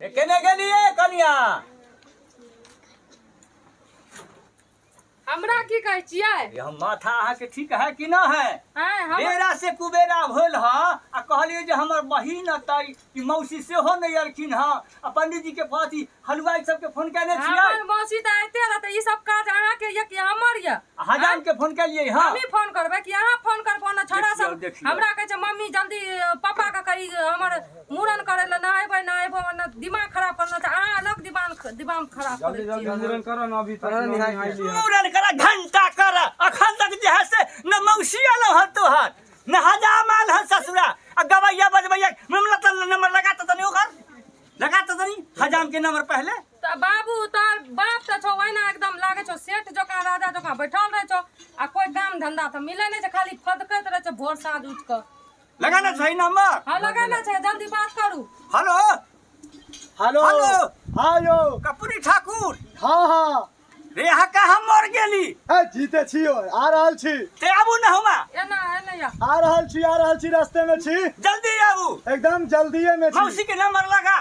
केने गेलियै कनिया? हमरा की कहै छियै? ये हम माथा अहाँके ठीक है कि ना है? आँय, हम बेरा से कुबेरा भेल ह आ कहलियै जे हमर बहिन अतै कि मौसी सेहो नहि एलखिन हँ आ पंडीजी के अथी हलुआई सबके फोन केने छियै। हमर मौसी तऽ आइते रहतै। ई सब काज अहाँके यऽ कि हमर यऽ? हजाम के फोन केलियै हँ। हमही फोन करबै कि अहाँ फोन करबो ने? छोड़ा देखियौ, सब देखियौ। हमरा कहै छै मम्मी जल्दी पापा के कही हमर मूड़न करे लए, नहेबै नहेबो ने, दिमाग खराब करना छै। अहाँ अलग दिमाग दिमाग खराब करै छियै। मूड़न करो ना, अभी तक नहीं आइली है। मूड़न कर घंटा कर, अखन तक जे है से न मौसी आयल हन तोहर न हजाम आयल हन ससुरा आ गवैया बजबैया नंबर लगा तऽ तनी ओकर लगा तऽ तनी हजाम के नंबर पहले। तऽ बाबू तोहर बाप तऽ छौ ओहिना एकदम लागै छौ सेठ जकाँ राजा जकाँ बैठल रहै छौ आ कोई काम धंधा तऽ मिलै नहि छै, खाली फदकैत रहै छै भोर साँझ उठि कऽ। लगाना छै नंबर? हँ लगाना छै, जल्दी बात करू। Hello hello hello. हाँ यो कपूरी ठाकुर। हाँ हाँ। रे यहाँ कहाँ मर गेली? ए जीते छी हो, आ रहल छी। ते आबू न हुमा। एना एना या। आ रहल छी, आ रहल छी, रास्ते में छी। जल्दी आबू। एकदम जल्दीए में छी। मौसी के नंबर लगा,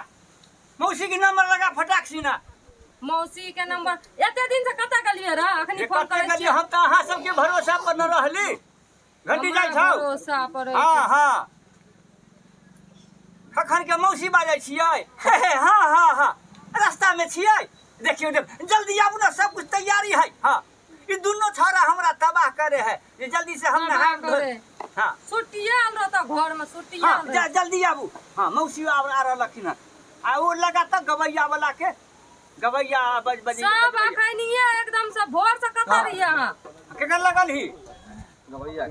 मौसी के नंबर लगा फटाक सीना। मौसी के नंबर एते दिन से कतऽ गेलियै रह? अखनी रे फोन कतऽ करै गेलियै? छियै। हम तऽ अहाँ सबके भरोसा पर न रहली। घंटी जाइ हमरा छौ। भरोसा पर हाँ हाँ कखन के मौसी बाजै छियै? हे हे हाँ हाँ हाँ रास्ता में छियै। देखियौ देख जल्दी आबू ना, सब कुछ तैयारी है। हाँ ई दुनू छौड़ा हमरा तबाह करे है जे जल्दी से हम तबाह नहा करे। हाँ सुट्टिए आयल रहता घर में, सुट्टिए हाँ आयल जा रहता। जल्दी आबू। हाँ मौसी आब आ रहलखिन हँ आ ओ लगातार गवैया वाला के गवैया बज बज सब अखनिए एकदम से भोर से कतऽ रहियै अहाँ? केकर लगल ही?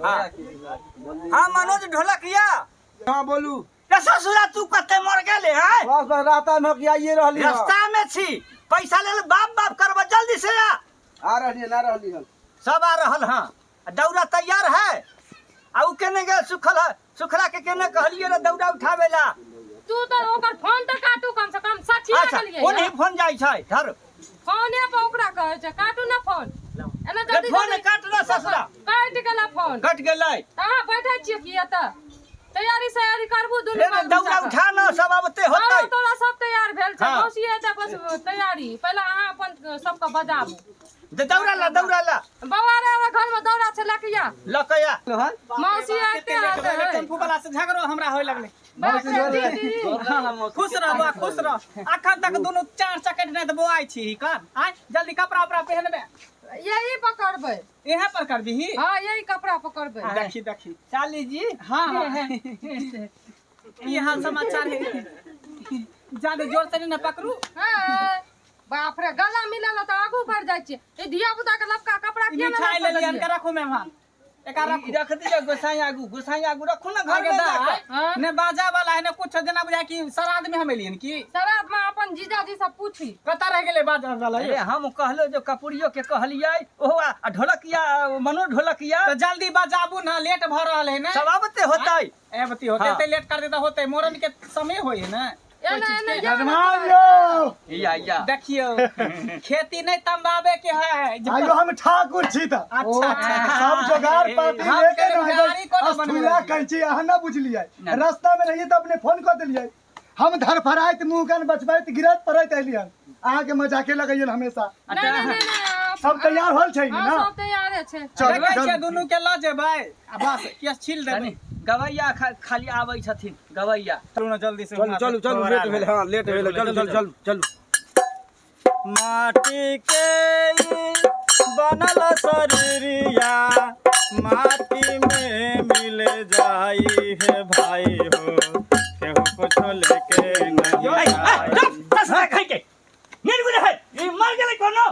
हाँ हाँ मनोज ढोलकिया। हाँ बोलू। रे ससुरा तू कते मर गेले है? बस बस रास्ता में कि आइए रहली हँ। रास्ता में छी, पैसा लेल बाप बाप करब, जल्दी से आ। आ रहली है, ना रहली हन। सब आ रहल हँ। आ दौरा तैयार है? आ उ केने गेल सुखल है? सुखला के केने कहलिए रे दौरा उठावे ला? तू तऽ ओकर फोन तऽ काटू कम से कम। सठिया अच्छा गेलियै। ओनही फोन जाइ छै धर। फोने पर ओकरा कहै छै काटू ना फोन। एना रे जल्दी फोन जल्दी काट ना ससुरा। काटि गेला फोन। कट गेलै। तऽ अहाँ बैठै छियै की एतऽ? तैयारी सैयारी करबू दुनू रे बाल दौरा बच्चा उठा ना, सब आबते होतै। दौरा तौरा सब तैयार भेल छै। हाँ। मौसी एतऽ बस तैयारी। पहिले अहाँ अपन सबके बजाबू। दे दौरा ला, दौरा ला। बौआ रे ओहि घर में दौरा छै लऽ के आ। लऽ के आ। मौसी आइते रहतै। टेम्पू वाला से झगड़ो हमरा होय लगलै। बाप रे दीदी। खुश रह बौआ, खुश रह। अखन तक दुनू चार चकेट नहि तऽ बौआइ छी कर। आय जल्दी कपड़ा उपड़ा पहनबे। यही पकड़बै। इहे पर करबिही? हाँ यही कपड़ा पकड़बै। देखी देखी। साली जी। हाँ हाँ की हाल समाचार है? ज्यादा जोर से नहीं ना पकड़ू। हाँ, बाप रे गला मिलल तऽ आगू बढ़ जाइ छियै। ई धिया पुता के लपका कपड़ा किया मिठाई नहि ले लियन के रखू मेहमान। एकरा रखू। ई रख दियौ गोसाई आगू, गोसाई आगू रखू ना घर आगे में जाके। दाय, हाँ। ने बाजा वाला है ने कुछ, जेना बुझाय कि श्राद्ध में हम एलियन की। श्राद्ध में अपन जीजाजी से पूछी। कतऽ रह गेलै बाजा वाला? अरे हम कहलो जो कपूरियो के कहलियै ओहो आ ढोलकिया मनो ढोलकिया। तऽ जल्दी बजाबू ना, लेट भऽ रहल है ने। सब आबते होतै। एबती होतै हाँ। ते लेट कर देता होतै, मोरन के समय होय है ने। एना एना या यजमान यो। या या। देखियौ खेती नहीं तंबाबे के है। आयो हम ठाकुर छी तऽ। अच्छा अच्छा। सब जोगाड़ पाती हम लेके के न गाड़ी कोना बनबै अस्थूला रहियै? कैंची अहाँ ना बुझलियै। ना। रास्ता में रहियै तऽ अपने फोन कऽ देलियै। हम धरफड़ाइत मुँह कान बचबैत गिरैत पड़ैत एलियन। अहाँके मजाके लगैयन हमेशा। नहीं नहीं नहीं नहीं, सब तैयार होल छै हाँ ना? सब तैयारे छै। चलू, देखै छियै चलू। दुनू के लऽ जेबै आ बस केस छील देबै। तनी गवैया खाली आबै छथिन गवैया। चलू ना जल्दी से। चलू चलू चलू, लेट भेल। हाँ लेट भेल, चलू चलू चलू चलू। माटी के बनल शरीरिया माटी में मिल जाई है भाई हो, केहू कुछो लेके नहीं ए, ए, जाई। चुप, ससुरा खाइ के। निर्गुण है, ई मर गेलै कोनो?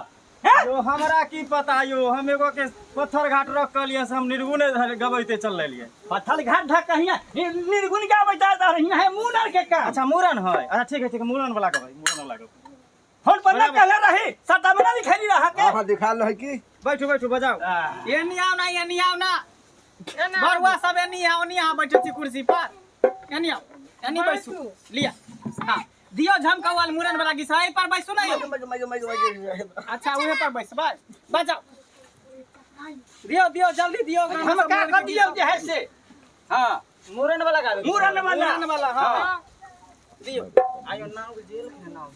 हैं? यो हमरा की पता यो, हम एगो के पत्थर घाट रख के लिए से हम निर्गुणे धरे गबैते चल लेलिए। पत्थर घाट ढक कहिया ई निर्गुण गाबैत रहिया है मुनर के काम। अच्छा मुरन है। अच्छा ठीक है ठीक है, मुरन वाला गबै, मुरन वाला गबै। फोन पर ना कहले रही, सटा में ना लिखेली रहा के। हाँ दिखा है की। बैठू बैठू बजाओ। एनी आउ ना, एनी आउ ना। एना बरुआ सब एनी आउ, एनी अहाँ बैठल छी कुर्सी पर। एनी आउ, एनी बैसू। लिया हाँ दियो झमकौआल मुरन वाला गीत। एहि पर बैसू ना यौ। अच्छा उहे पर बैसबै, बजाओ। दियो दियो जल्दी दियो। हम का कर दियो जे है से। हाँ मुरन वाला गाबै। मुरन वाला। मुरन वाला हाँ हाँ। दियो। आयो नाव जेल के नाव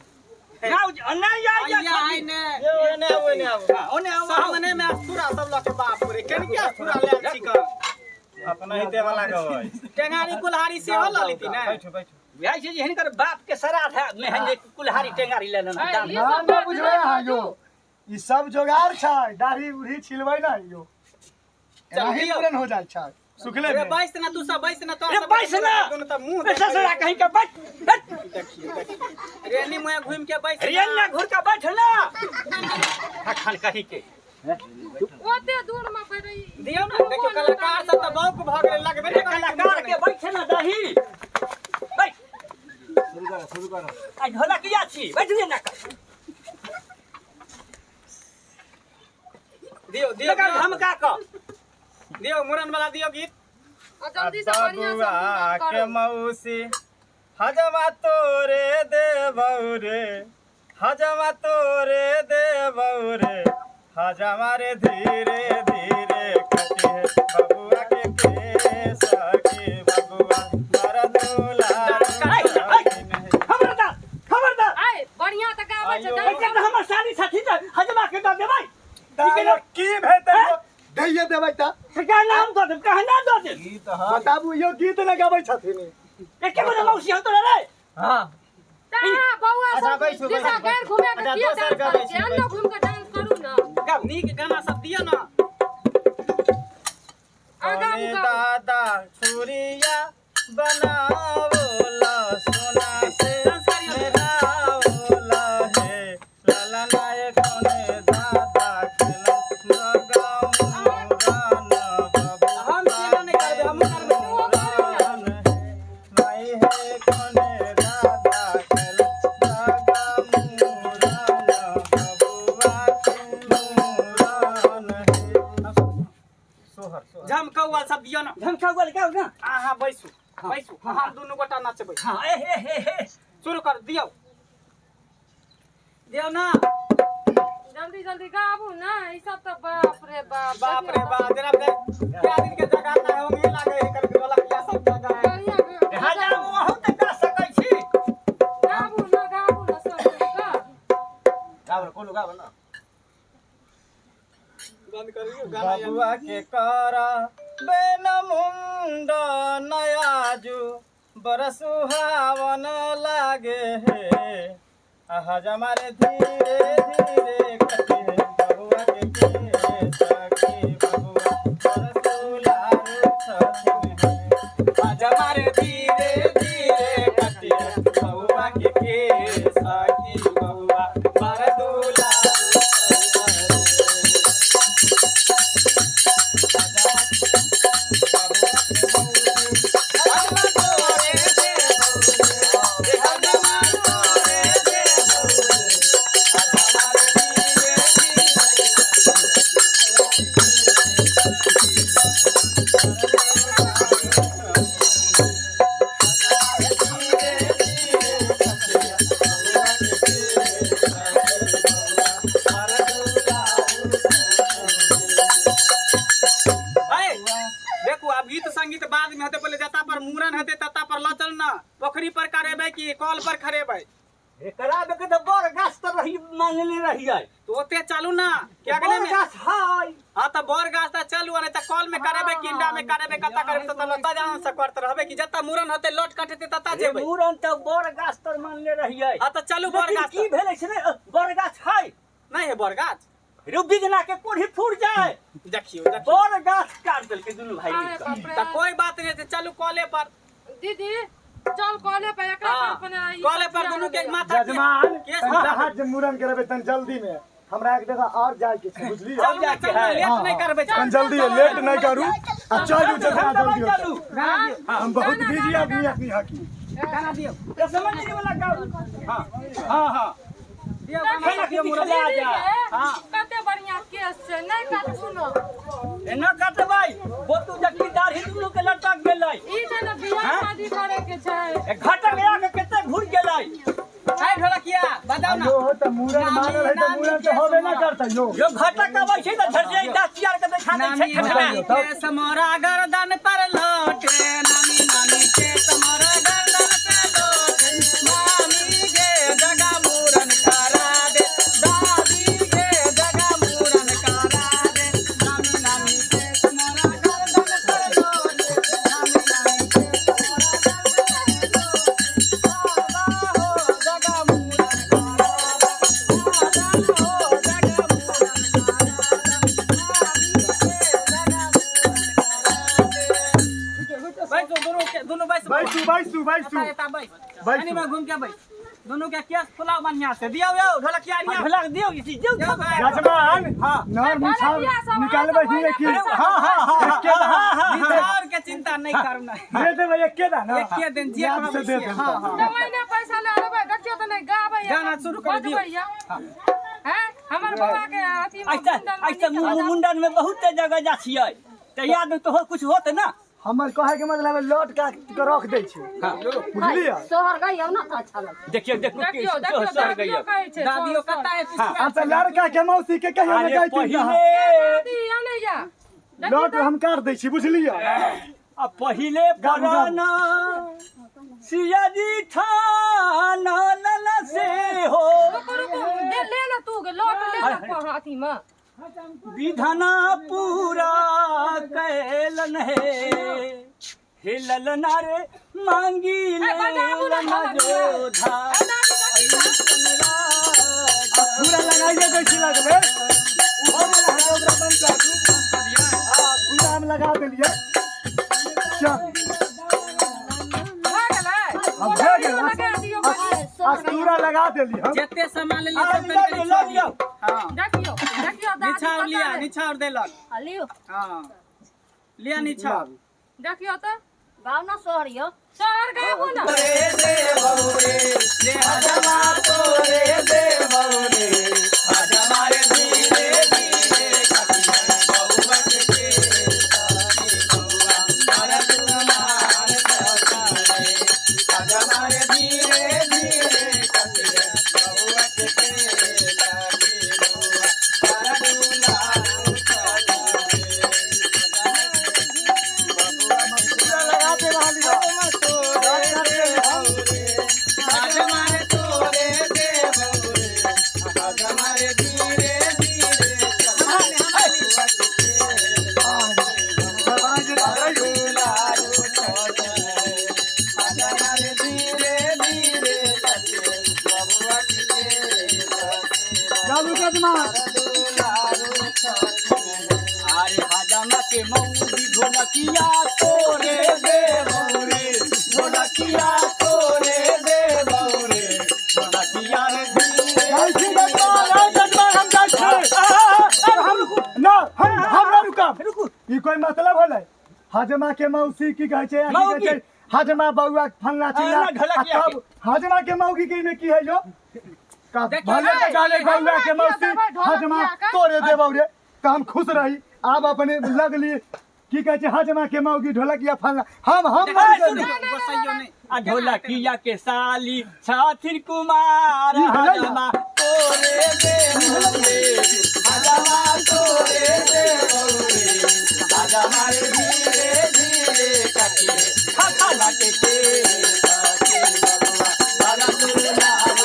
नाव नहीं आई आइया आइ ने ये ओने आबो ओने आबो हां ओने आओ सामने में अस्तूरा सब लके बाप रे केन के अस्तूरा ले छी का अपना हिते वाला गबै टेंगारी कुल्हाड़ी सेहो ल लेती ने बैठू बैठू बुझाइ छै जे हिनकर बाप के श्राद्ध है में हन कुल्हाड़ी टेंगारी ले लेना ऐ, दाम ई ना सब ना बात बुझबै नहि अहाँ बाजू। यो ई सब जोगार छै दाढ़ी उढ़ी छिलबै ना यो एनाही दियौ। मूड़न हो जाइ छै सुखले रे में बैस ना तू सब बैस ना तो रे बैस ना। दोनों त मुंह रे ससुरा कहीं के बैठ बैठ देखियो देखियो रेली मुंह घूम के बैस रे ना घुर के बैठ ना अखन कहीं के ओते दूर में बैठे दियो ना देखियो कलाकार सब त बौक भ गेलै लगबे रे ने करै कलाकार के बैठ ना दही बैठ शुरू करो शुरू करो आ ढोलकिया छी बैठ रे ना कर दियो दियो लगा धमका क दियो मुरन वाला दियो गीत आ जल्दी से बढ़िया से बबुआ मुड़न के करू। मौसी हजमा तोरे देबौ रे हजमा तोरे देबौ रे हजमा रे धीरे धीरे कटी है बबुआ के केस की बबुआ बड़ दुलार ऐ, ऐ, खबरदार खबरदार आइ बढ़िया तऽ गाबै छै आइयो। डांस एकर तऽ हमर साली छथि तऽ हजमा के दऽ देबै तऽ की भेतै यो? दैये देबै तऽ कहाँ नाम दऽ देब कहाँ ना दऽ देब गीत ह बताबू यो गीत ने गाबै छथिन एके गोरे मौसी हम तोरा रे हाँ तऽ बौआ अच्छा, सब बैसू, दिशा बैसू, गैर घुमे के अच्छा, किया दोसर डांस करै गाबै छै छी, अन्नो घुमि के डांस करू ने नीक गाना सब दियो ना आगाँ कौने गाउ। दादा छुरिया बनावला सोना से मेरावला हे लाला नाय कौने दादा के लगाऊं गाना बबुआ हम सेना नहीं करबै हमहूँ करबै मुरान हे माई हे कौने दादा के लगाऊं गाना बबुआ मुरान हे सोहर सोहर झमकौआ सब दियो ना झमका गोल गाउ ना अहाँ बैसू बैसू हम दुनू गोटा नचबै हाँ ए हे हे हे शुरू कर दियो दियो ना जल्दी जल्दी गाबू ना ई सब तऽ बाप रे बाप बाप रे बाप जरा क्या दिन के जगह ना होंगे लागे एकर ढोलकिया सब जगह है बढ़िया हजाम अहूँ तऽ गा सकै छी गाबू ना गाबू ना सब मिल कऽ। गाबै कोनो गाबै ना बंद करियो गाना यार। बबुआ के करा बेन मुंड नयाजू बड़ सुहावन लागे हे हजमा रे धीरे धीरे कटे हे बबुआ के केस की बबुआ बड़ दुलारू छथिन हे हजमा रे धीरे धीरे कटिया बउआ के केस की बउआ बड़ दुलारू हजमा तोरे दे बउआ, हजमा तोरे दे बउआ, हजमा रे धीरे धीरे ऐ, देखू आब गीत संगीत बाद में हेतै पहिले जता पर मूड़न हेतै तता पर लऽ चल ना पोखरी पर करेबै कि कल पर खरेबै एकरा के तऽ बड़ गाछ तऽ रही मांगले रहियै तो ओते चलू ना कि अगले बड़ में गाछ है हाँ तऽ बड़ गाछ तऽ चलू आ नहीं तऽ कल में करेबै कि इंडा में करेबै कता करेबै तता लता जान से करत रहबै कि जता मूड़न हेतै लट कटेतै तता रे जेबै मूड़न तऽ बड़ गाछ तर मानले रहियै हाँ तऽ चलू बड़ लेकिन गाछ की तर। भेलै छै ने बड़ गाछ है नहीं है बड़ गाछ रे बिगना के कोढ़ी फूट जाए देखियो देखियो बड़ गाछ काट देलकै दुनू भाई अरे मिल कऽ। बाप रे तऽ कोई बात नहीं छै चलू कले पर दीदी चल कॉले पर एकरा हाँ पर अपने ई कले पर दुनू के माथा जजमान केस तनि जहाँ जे मूड़न करेबै तनि जल्दी में हमरा एक जगह और जाय के छै बुझलियै चलू ना चलू ना, लेट नहीं करबै तनि जल्दी लेट नहीं करू आ चलू जितना जल्दी हो चलू सके। हम बहुत बिजी आदमी अखनी हकी गाना दियौ रे समझ वाला गाउ हाँ हाँ हाँ दियौ गाना खाना दियौ के मुरली। दिखला जा हाँ। कते बढ़िया केस छै नहि काटबू न एना कटबै बोतू जखनी दाढ़ी दुनू के लटक गेलै ई छै ने बियाह शादी करे के छै ए घटक आके कते घुर गेलै है ढोलकिया बजाओ ना यो त मूड़न मानल है त मूड़न त होबे ना करतै यो यो घटक अबै छै तऽ झटिया दस यार के देखा दै छै नानी खटना नानी केस मोरा गर्दन पर लोटे नानी नानी केस मोरा गर्दन पे लोटे मामी बैसू। एता एता बैस। बैसू। एनी में घूम के बैस। दोनों के केस फुलाओ बढ़िया से दियो यो ढोलकिया निया। ढोलक दियो इसी दियो। दियो भाई। यजमान हाँ। नर निछावर ढोलकिया सब निकालबै आहाँ ही की सब हाँ हाँ हाँ एके दा। हाँ हाँ हाँ निछावर के चिंता नहीं करू ना। दे देबै एके दा ना। एके दिन जे याद से दे कहबै से, देब। हाँ, हाँ। तऽ ओहिने पैसा लए लेबै, देखियौ तऽ नहि गाबै गाना शुरू कर दियौ। हैं हमर बौआ के अथी मे ऐसा मुंडन मे ऐसा नीक हजार- मुंडन में बहुत जगह जा छियै तऽ याद तो हो कुछ होत ना। हमर कहे के मतलब है लौट काट के रख दै छी, बुझलियै? सोहर गई ना तऽ अच्छा लगतै। देखियौ देखियौ देखियौ देखियौ सर दादियो गइयो। कहै छै दादियो सर, सर। कता है पिछुआ। अच्छा लड़का के मौसी के कहियो ने अरे गैती पहिले दादी आनै या देखियौ लौट हम काट दै छी, बुझलियै? आ पहिले गाबू, गाबू। पुराना सिया जी ठान लल से हो। रुको रुको दे ले ना तू गे लौट ले ना पहाँ अथी में। विधना पूरा कैलन हे हे ललना रे मांगी ए, बजाबू ना लेलन ढोलकिया। जोधा। ए, दादी, देखी तऽ। आ पूरा लगाइए दै छी लगले। उहो वाला है ओकरा बंद कर दू। हाँ, पूरा हम लगा देलियै। चल। भऽ गेलै? हम भऽ गेलै। लगा दियौ बड़ी। आ पूरा लगा देली हम। जते सामान लेलियै सब अरे कनि कनि लऽ छोड़ लियौ। दियौ। हाँ। देखियौ देखियौ दादी निछावर पता लिया नहि। निछावर देलक। आ लियौ। हाँ लिया निछावर। देखियौ तऽ गाउ ना सोहर यौ। शहर गाबू ना। पूरा लगा दे रहली हम। लौट काट देली हम। भगवान जी धरैयौ। चलू यजमान। अरे हजामा के मौगी ढोलकिया तोरे दे बौरे ढोलकिया तोरे दे बौरे ढोलकिया रे धीरे। जाइ छी यजमान, आइ यजमान हम जाइ छी। हम ना हम ना रुकब। रुकू। ई कोई मतलब होलै? हजमा के मौसी की कहै छै, आ की कहै मौगी। छै हजमा बौआ फल्ला चिल्ला। ना, ढोलकिया आ तब हजमा के मौगी के इमे की है यो? का देखियौ, भले ए, जाने बौआ के हमरा मौसी किया देबै ढोलकिया हजमा के? तोरे देबौ रे तऽ हम खुश रही। आब अपने लगली की कहै छै हजमा के मौगी ढोलकिया फल्ला हम देखियौ, नहीं सुनू, करी। गोसैयो नहि। आ ढोलकिया के साली छाथिर कुमार ई भेलै ना? हजमा तोरे दे बौरे हजमा तोरे दे बौरे हजमा रे धीरे धीरे काटिए खा लाटे के काटे बबुआ बारा दुलार।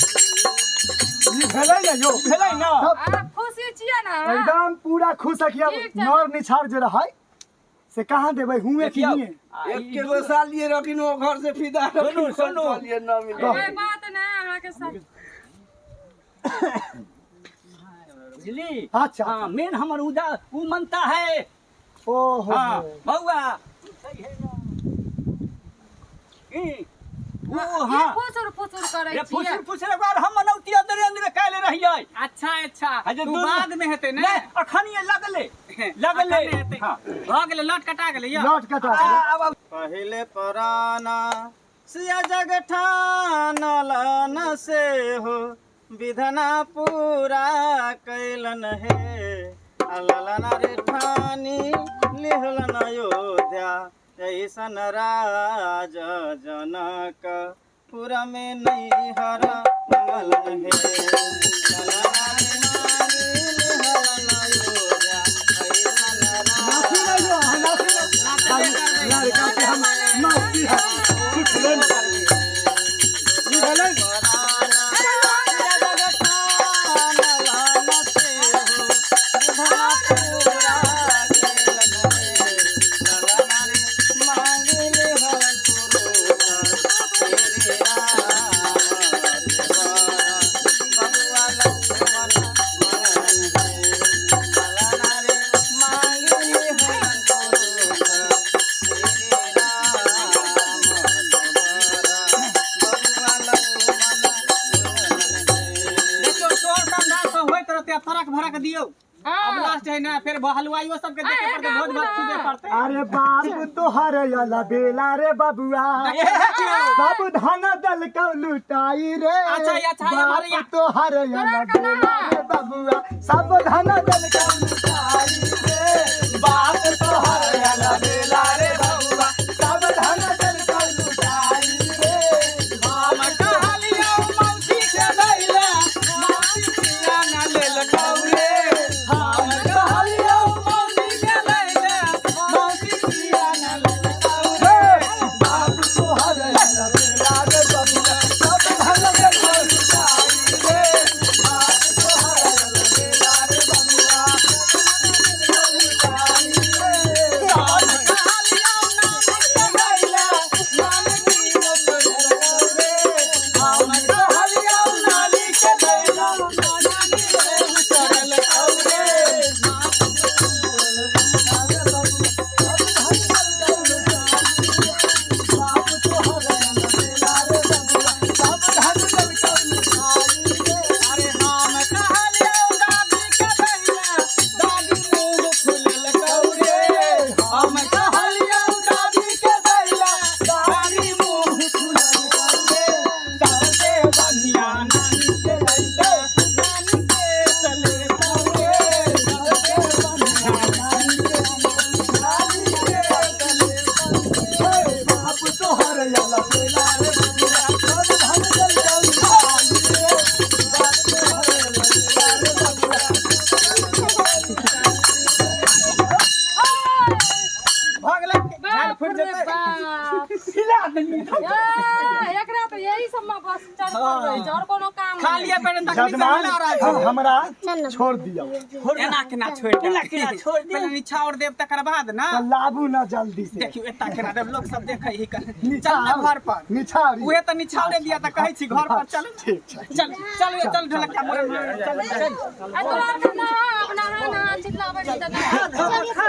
ई भेलै ने यौ? भेलै ना? तब अहाँ खुशी छियै ना? एकदम पूरा खुश हकिया। ठीक छै। नर निछार जे रहै से कहाँ देबै हुए कि देखियौ, हिए? आ ई एक गो सालिए रखिन वो घर से फिदा। सुनू, सुनू। सालिए न मिले। कोई बात नहि अहाँके साथ। बुझली? अच्छा। हाँ मेन हमर उदा उ मनता है। ओहो। हाँ बउआ सही है ना? ई, उ की हाँ फुसुर फुसुर करै रे छियै? फुसुर फुसुर एक बार हम मनौती अंदरे अंदरे कैले रहियै। अच्छा अच्छा। अच्छा, तू दुनू- बाद में हेतै ने? नहीं अखन ये लगले लगले। अखन हेतै। हाँ। भऽ गेलै लौट कटा गेलै यौ। लौट कटा गेलै। पहिले पराना सिया जगठान लन से हो विधना पूरा कैलन हे ललन रे ठानी लिहलन अयोध्या ऐसन राज जनक पुरा में नैहर मंगलन हे ललन रे मांगी लिहलन अयोध्या ऐसन नाची राज नहीं यो, अहाँ नाची नहीं। लड़का के हम मौसी है सुख लेन। ई भेलै ने? होते फरक भरक दियौ। अब लास्ट है ना, फिर हलवाइयो सबके देखे अरे पड़ते, भोज भात गाबू छुबे ना। पड़ते। अरे बाप तोहर अला बेला रे बबुआ, सब धन दल को लुटाई रे। अच्छा, अच्छा, ये बाप हमारे यहाँ। तोहर अला बेला रे बबुआ, सब धन दल को लुटाई रे। बाप तोहर अला बेला रे बबुआ, सब धन दल को लुटाई रे। हम कहलियौ मौसी के दैला, मौसी पिया न लेलकौ रे। हम कहलियौ मौसी के दैला, मौसी पिया न लेलकौ रे। बाप तोहर अला बेला रे बबुआ, सब धन दल को लुटाई रे। बाप तोहर अला बेला रे बबुआ, हम कहलियौ नानी के दैला, नानी पिया न लेलकौ रे। हम कहलियौ नानी के दैला, नानी रे उतरलकौ रे। अरे हम कहलियौ दादी के दैला, दादी मुँह फुललकौ रे। हम कहलियौ दादी के दैला, दादी मुँह फुललकौ रे। सबसे बढ़िया नानी के दैला, नानी के सलेतौ रे। सबसे बढ़िया नानी के नानी के सलेतौ रे। बाप तोहर अला बेला रे बबुआ, सब धन दल को लुटाई रे। बाप तोहर अला बेला रे बबुआ। भऽ गेलै, झाल बाप फुटि रे जेतै। बाप। हिला देलियै। ए, एकरा तऽ यही सब में बस चढ़ रहै छै और कोनो काम खा नहि। लिअ पहिने तखनी से जजमान हिला रहल छै। हमरा छोड़ दियौ। एना केना छोड़ि देब? एना केना छोड़ि देब? पहिले निछाउर देब तकर बाद ना। तऽ लाबू ना जल्दी से। देखियौ एता केना देब, लोक सब देखै ही कर। चल ना घर पर। निछाउर। उहे तऽ निछाउरे दिया तऽ कहै छी घर पर चल। ठीक छै। चल चल चल ढोलकिया मोरन चल चल। आ तोरा आर के ना, अब नहा नहा चिल्लाबै छी तऽ नहा।